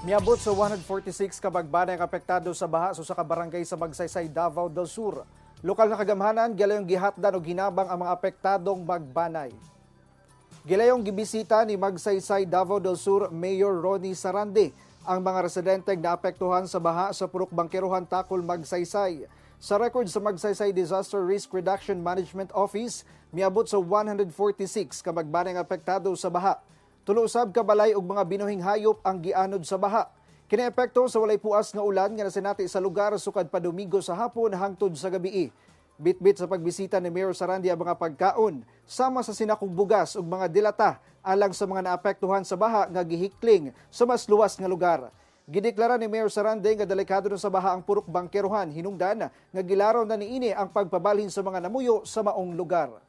Miabot sa 146 ka magbanay ang apektado sa baha sa usa ka barangay sa Magsaysay, Davao del Sur. Lokal nga kagamhanan gilayong gihatdan og hinabang ang mga apektadong magbanay. Gilayong gibisita ni Magsaysay, Davao del Sur Mayor Ronnie Sarande ang mga residente na naapektuhan sa baha sa Purok Bangkerohan, Takol, Magsaysay. Sa record sa Magsaysay Disaster Risk Reduction Management Office, miabot sa 146 ka magbanay ang apektado sa baha. Tulo usab ka balay ug mga binuhing hayop ang gianod sa baha. Kini epekto sa walay puas nga ulan nga nasinati sa lugar sukad pa Domingo sa hapon hangtod sa gabii. Bitbit sa pagbisita ni Mayor Sarandi ang mga pagkaon sama sa sinakong bugas ug mga dilata alang sa mga naapektuhan sa baha nga gihikling sa mas luwas nga lugar. Gideklara ni Mayor Sarande nga delikado na sa baha ang Purok Bangkerohan, hinungdan nga gilaraw na niini ang pagpabalhin sa mga namuyo sa maong lugar.